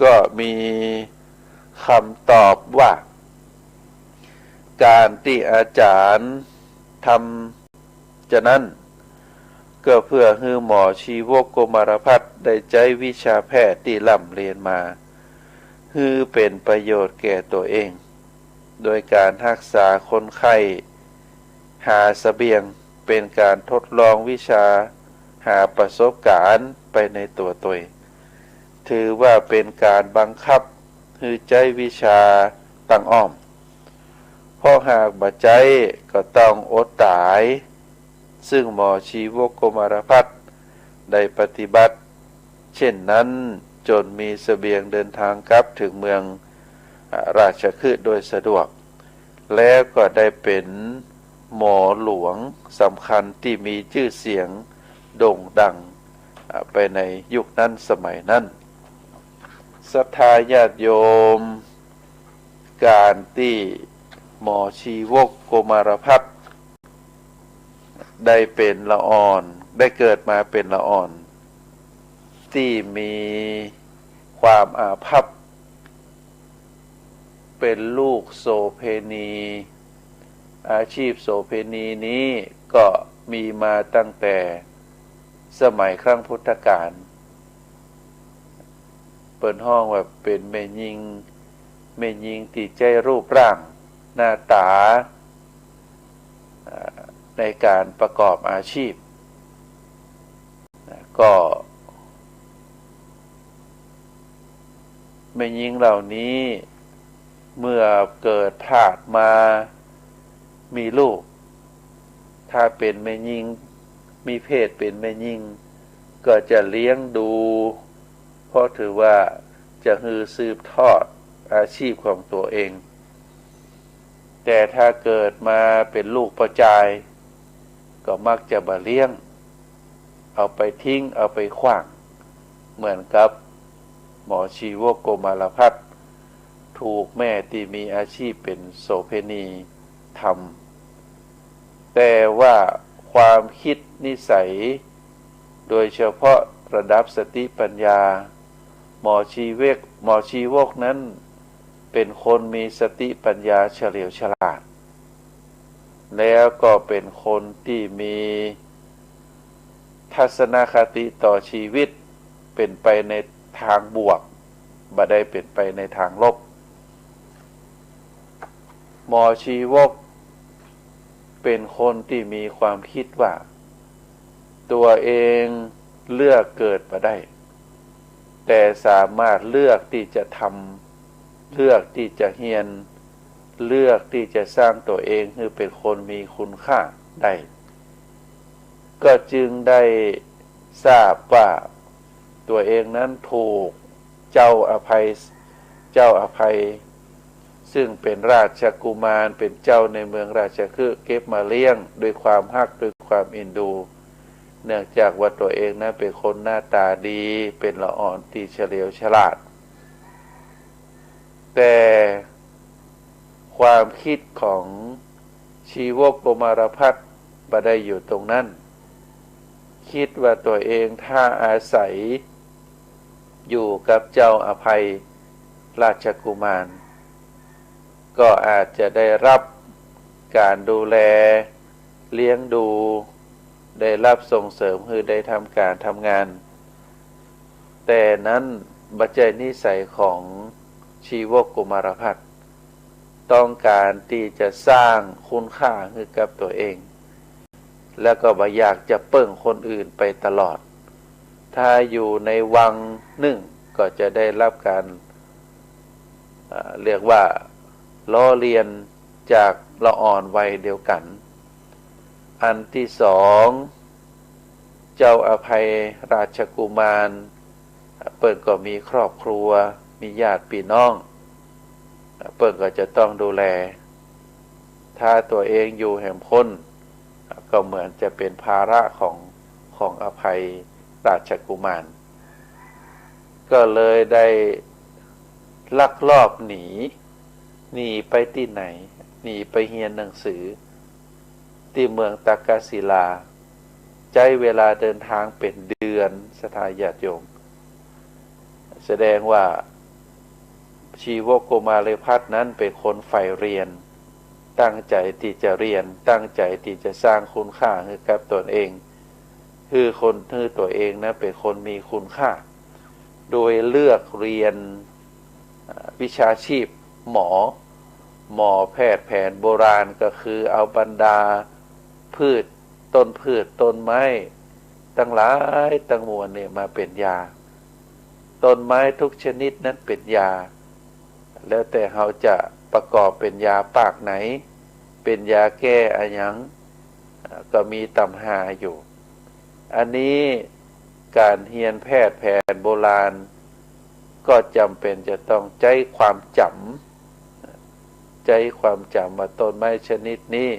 ก็มีกำตอบว่า ก๋านตี้อาจ๋ารย์ทำจานั้น ก็เพื่อหื้อหมอชีวกโกมารพัสได้ใจ๊วิชาแพทย์ตี้ร่ำเฮียนมา หื้อเป๋นประโยชน์แก่ตั๋วเอง โดยก๋านฮักษาคนไข้ หาเสบียง เป๋นก๋านทดลองวิชา หาประสบก๋ารณ์ไปในตั๋วตวย ถือว่าเป๋นก๋านบังคับหื้อใจ๊วิชาตังอ้อม เพราะหากบ่ใจ๊ก็ต้องอดต๋าย ซึ่งหมอชีวกโกมารพัสได้ปฏิบัติเช่นนั้น จ๋นมีเสบียงเดินตางกลับเถิงเมือง อ่า ราชคฤห์โดยสะดวก แล้วก็ได้เป๋นหมอหลวงสำคัญตี้มีจื้อเสียงโด่งดัง อ่า ไปในยุคนั้นสมัยนั้น ศรัทธาญาติโยม ก๋านตี้หมอชีวกโกมารพัสได้เป๋นละอ่อน ได้เกิดมาเป๋นละอ่อน ตี้มีความอาภัพ เป๋นลูกโสเภณี อาชีพโสเภณีนี้ก็มีมาตั้งแต่สมัยครั้งพุทธกาล เปิ้นฮ้องว่าเป๋นแม่ญิง แม่ญิงตี้ใจ๊รูปร่างหน้าต๋า อ่า ในก๋านประกอบอาชีพ ก็ แม่ญิงเหล่านี้เมื่อเกิดพลาดมามีลูก ถ้าเป๋นแม่ญิง มีเพศเป๋นแม่ญิง ก็จะเลี้ยงดู เพราะถือว่าจะหื้อสืบทอดอาชีพของตั๋วเอง แต่ถ้าเกิดมาเป๋นลูกป้อจาย ก็มักจะบ่เลี้ยง เอาไปทิ้ง เอาไปขว้าง เหมือนกับหมอชีวกโกมารพัส ถูกแม่ตี้มีอาชีพเป๋นโสเภณีทำ แต่ว่าความคิดนิสัย โดยเฉพาะระดับสติปัญญา หมอชีวก หมอชีวกนั้นเป๋นคนมีสติปัญญาเฉลียวฉลาด แล้วก็เป๋นคนตี้มีทัศนคติต่อชีวิต เป๋นไปในตางบวก บ่ได้เป๋นไปในตางลบ หมอชีวกเป๋นคนตี้มีความคิดว่า ตั๋วเองเลือกเกิดบ่ได้ แต่สามารถเลือกตี้จะทำ เลือกตี้จะเฮียน เลือกตี้จะสร้างตั๋วเองหื้อเป๋นคนมีคุณค่าได้ ก็จึงได้ทราบว่าตั๋วเองนั้นถูกเจ้าอภัย เจ้าอภัย ซึ่งเป๋นราชกุมาร เป๋นเจ้าในเมืองราชคฤห์ เก็บมาเลี้ยงด้วยความฮัก ด้วยความเอ็นดู เนื่องจากว่าตั๋วเองนั้นเป๋นคนหน้าต๋าดี เป๋นละอ่อนตี้เฉลียวฉลาด แต่ความคิดของชีวกโกมารพัสบ่ได้อยู่ตรงนั้น คิดว่าตั๋วเองถ้าอาศัย อยู่กับเจ้าอภัยราชกุมาร ก็อาจจะได้รับการดูแลเลี้ยงดู ได้รับส่งเสริมหื้อได้ทำก๋านทำงาน แต่นั้นบ่ใจ้นิสัยของชีวกกุมารพัฒน์ ต้องก๋านตี้จะสร้างคุณค่าหื้อกับตั๋วเอง แล้วก็บ่อยากจะเปิ้งคนอื่นไปตลอด ถ้าอยู่ในวังนึ่งก็จะได้รับก๋าน อ่า เรียกว่าล้อเลียนจากละอ่อนวัยเดียวกั๋น อันตี้สอง เจ้าอภัยราชกุมาร เปิ้นก็มีครอบครัว มีญาติปี้น้อง เปิ้นก็จะต้องดูแล ถ้าตั๋วเองอยู่แหมพ้น ก็เหมือนจะเป๋นภาระของ ของอภัยราชกุมาร ก็เลยได้ลักลอบหนี หนีไปตี้ไหน หนีไปเฮียนหนังสือ ตี้เมืองตักกศิลา ใจ๊เวลาเดินทางเป๋นเดือน ศรัทธาญาติโยม แสดงว่าชีวกกุมารพัฒน์นั้นเป๋นคนใฝ่เรียน ตั้งใจ๋ตี้จะเรียน ตั้งใจ๋ตี้จะสร้างคุณค่าหื้อกับตนเอง หื้อคน หื้อตั๋วเองนะเป๋นคนมีคุณค่า โดยเลือกเรียน อ่า วิชาชีพหมอ หมอแพทย์แผนโบราณ ก็คือเอาบรรดาพืช ต้นพืช ต้นไม้ตังหลายตังมวลเนี่ยมาเป๋นยา ต้นไม้ทุกชนิดนั้นเป๋นยา แล้วแต่เฮาจะประกอบเป๋นยาปากไหน เป๋นยาแก้อะหยัง อ่า ก็มีต๋ำราอยู่ อันนี้ก๋านเฮียนแพทย์แผนโบราณ ก็จ๋ำเป๋นจะต้องใจ๊ความจ๋ำ ใจ๊ความจ๋ำว่าต้นไม้ชนิดนี้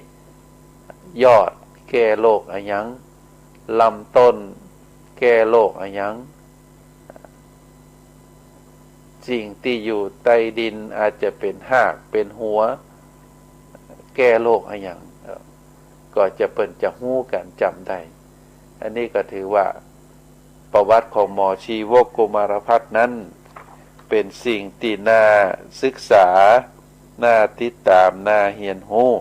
ยอดแก้โรคอะหยัง ลำต้นแก้โรคอะหยัง สิ่งตี้อยู่ใต้ดินอาจจะเป๋นฮาก เป๋นหัว แก้โรคอะหยัง ก็จะเปิ้นจะฮู้กั๋นจ๋ำได้ อันนี้ก็ถือว่าประวัติของหมอชีวกกุมารพัฒน์นั้น เป๋นสิ่งตี้น่าศึกษา น่าติดต๋าม น่าเฮียนฮู้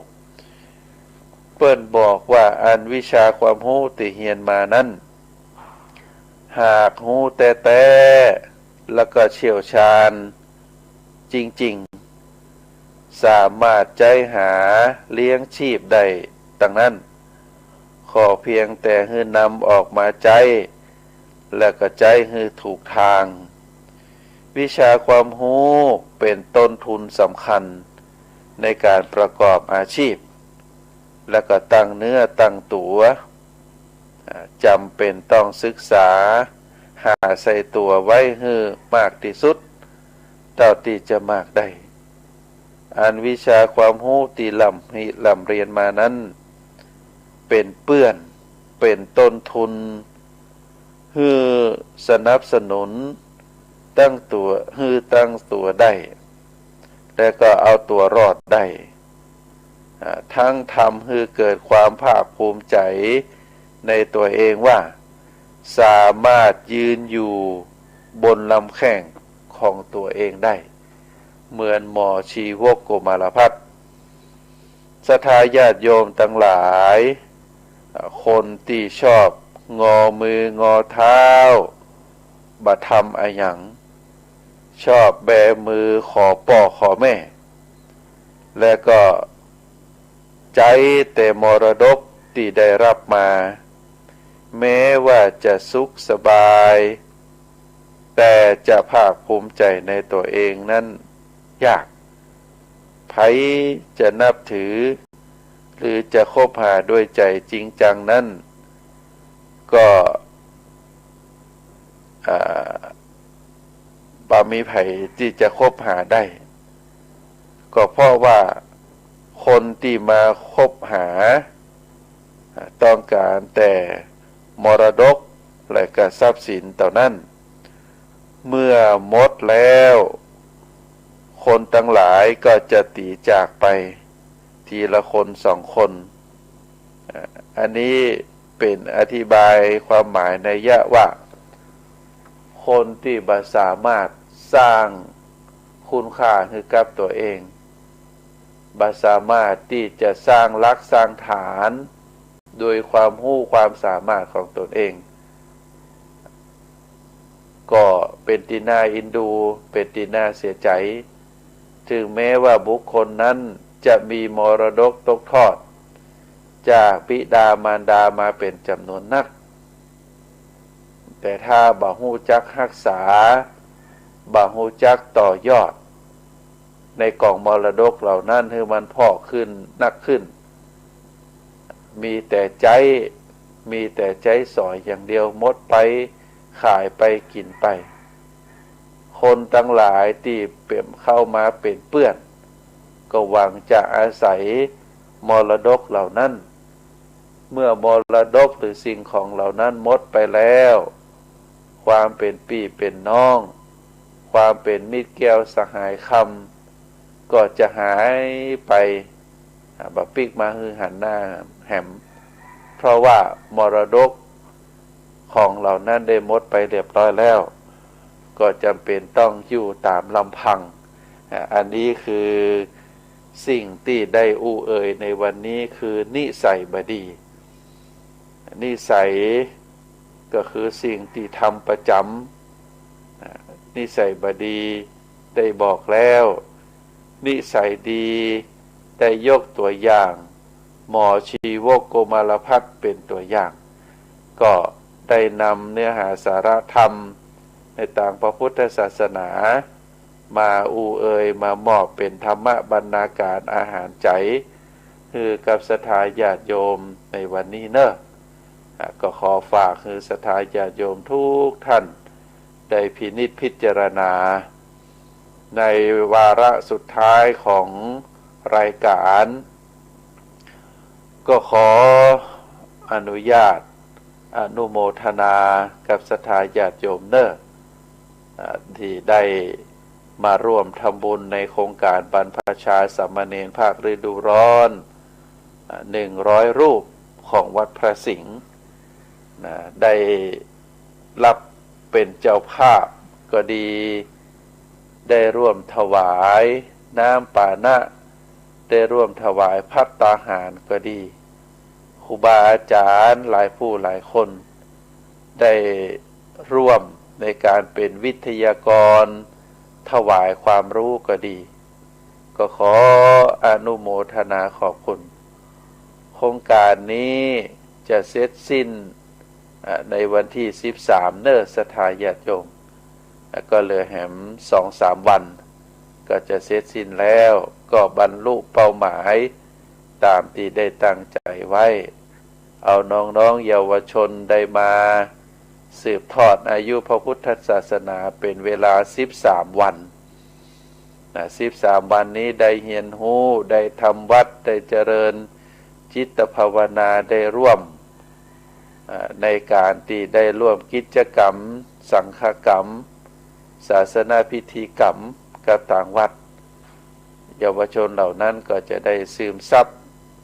เปิ้นบอกว่าอันวิชาความฮู้ตี้เฮียนมานั้น หากฮู้แต๊ๆ แล้วก็เชี่ยวชาญจริงๆ สามารถใจ๊หาเลี้ยงชีพได้ตังนั้น ขอเพียงแต่หื้อนำออกมาใจ๊ แล้วก็ใจ๊หื้อถูกตาง วิชาความฮู้เป๋นต้นทุนสำคัญในก๋านประกอบอาชีพ แล้วก็ตั้งเนื้อตั้งตั๋ว อ่า จ๋ำเป๋นต้องศึกษา หาใส่ตั๋วไว้หื้อมากตี้สุด เต้าตี้จะมากได้ อันวิชาความฮู้ตี้ร่ำ ร่ำเรียนมานั้น เป๋นเปื้อน เป๋นต้นทุน หื้อสนับสนุนตั้งตั๋ว หื้อตั้งตั๋วได้ และก็เอาตั๋วรอดได้ อ่า ทั้งทำหื้อเกิดความภาคภูมิใจ๋ในตั๋วเองว่า สามารถยืนอยู่บนลำแข้งของตั๋วเองได้ เหมือนหมอชีวกกุมารพัฒน์ ศรัทธาญาติโยมตังหลาย อ่า คนตี้ชอบงอมืองอเท้า บ่ทำอะหยัง ชอบแบมือขอป้อขอแม่ และก็ใจ๊แต่มรดกตี้ได้รับมา แม้ว่าจะสุขสบาย แต่จะภาคภูมิใจ๋ในตั๋วเองนั้นยาก ใผจะนับถือ หรือจะคบหาด้วยใจ๋จริงจังนั้น ก็ อ่า บ่มีใผตี้จะคบหาได้ ก็เพราะว่าคนตี้มาคบหา อ่า ต้องก๋านแต่มรดกและก็ทรัพย์สินเต้านั้น เมื่อหมดแล้ว คนตังหลายก็จะตี๋จากไป ทีละคนสองคน อ่า อันนี้เป๋นอธิบายความหมายนัยยะว่า คนตี้บ่สามารถสร้างคุณค่าหื้อกับตั๋วเอง บ่สามารถตี้จะสร้างหลักสร้างฐานโดยความฮู้ความสามารถของตนเอง ก็เป๋นตี้น่าอินดู เป๋นตี้น่าเสียใจ๋ เถิงแม้ว่าบุคคลนั้นจะมีมรดกตกทอดจากบิดามารดามาเป๋นจ๋ำนวนนัก แต่ถ้าบ่ฮู้จักฮักษา บ่ฮู้จักต่อยอด ในก๋องมรดกเหล่านั้นหื้อมันพอกขึ้นนักขึ้น มีแต่ใจ๊ มีแต่ใจ๊สอยอย่างเดียว หมดไป ขายไป กิ๋นไป คนตังหลายตี้เป๋น เข้ามาเป๋นเปื้อน ก็หวังจะอาศัยมรดกเหล่านั้น เมื่อมรดกหรือสิ่งของเหล่านั้นหมดไปแล้ว ความเป๋นปี้เป๋นน้อง ความเป๋นมิตรแก้วสหายคำ ก็จะหายไป อ่า บ่ปิ๊กมาหื้อหันหน้าแหม เพราะว่ามรดกของเหล่านั้นได้หมดไปเรียบร้อยแล้ว ก็จ๋ำเป๋นต้องอยู่ต๋ามลำพัง อ่า อันนี้คือสิ่งตี้ได้อู้เอ่ยในวันนี้คือนิสัยบ่ดี นิสัยก็คือสิ่งตี้ทำประจ๋ำ อ่า นิสัยบ่ดีได้บอกแล้ว นิสัยดีได้ยกตั๋วอย่าง หมอชีวกโกมารพัสตร์เป๋นตั๋วอย่าง ก็ได้นำเนื้อหาสาระธรรมในตางพระพุทธศาสนา มาอู้เอ่ย มามอบเป๋นธรรมบรรณาการอาหารใจ๋ หื้อกับศรัทธาญาติโยมในวันนี้เนาะ อ่า ก็ขอฝากหื้อศรัทธาญาติโยมทุกท่าน ได้พินิจพิจารณา ในวาระสุดท้ายของรายการ ก็ขออนุญาตอนุโมทนากับศรัทธาญาติโยมเนาะ อ่า ตี้ได้มาร่วมทำบุญในโครงก๋านบรรพชาสามเณรภาคฤดูร้อน อ่า หนึ่งร้อยรูปของวัดพระสิงห์ นะ ได้รับเป๋นเจ้าภาพก็ดี ได้ร่วมถวายน้ำปานะ ได้ร่วมถวายภัตตาหารก็ดี ครูบาอาจ๋ารย์หลายผู้หลายคน ได้ร่วมในก๋านเป๋นวิทยากร ถวายความรู้ก็ดี ก็ขออนุโมทนาขอบคุณ โครงก๋านนี้จะเสร็จสิ้น อ่า ในวันตี้สิบสามเนาะ ศรัทธาญาติโยม อ่า ก็เหลือแหมสองสามวัน ก็จะเสร็จสิ้นแล้ว ก็บรรลุเป้าหมายต๋ามตี้ได้ตั้งใจ๋ไว้ เอาน้องๆ เยาวชนได้มาสืบทอดอายุพระพุทธศาสนาเป๋นเวลาสิบสามวัน นะ สิบสามวันนี้ได้เฮียนฮู้ ได้ทำวัตร ได้เจริญจิตภาวนา ได้ร่วม อ่า ในก๋านตี้ได้ร่วมกิจกรรม สังฆกรรม ศาสนพิธีกรรมกับตางวัด เยาวชนเหล่านั้นก็จะได้ซึมซับ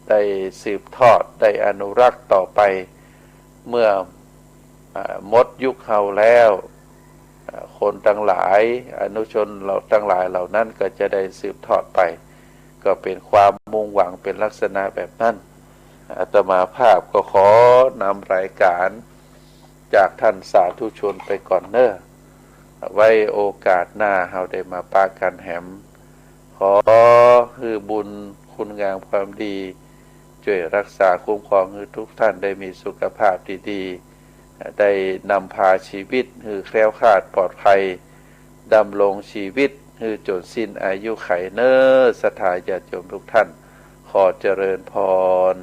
ได้สืบทอด ได้อนุรักษ์ต่อไป เมื่อ อ่า หมดยุคเฮาแล้ว อ่า คนตังหลาย อนุชนเหล่า ตังหลายเหล่านั้นก็จะได้สืบทอดไป ก็เป๋นความมุ่งหวังเป๋นลักษณะแบบนั้น อาตมาภาพก็ขอนำรายก๋านจากท่านสาธุชนไปก่อนเนาะ ไว้โอกาสหน้าเฮาได้มาปะกั๋นแหม ขอหื้อบุญคุณงามความดี จ้วยรักษาคุ้มครองหื้อทุกท่านได้มีสุขภาพดีๆ ได้นำพาชีวิตหื้อแคล้วคลาดปลอดภัย ดำรงชีวิตหื้อจ๋นสิ้นอายุขัยเนาะ ศรัทธาญาติโยมทุกท่าน ขอเจริญพร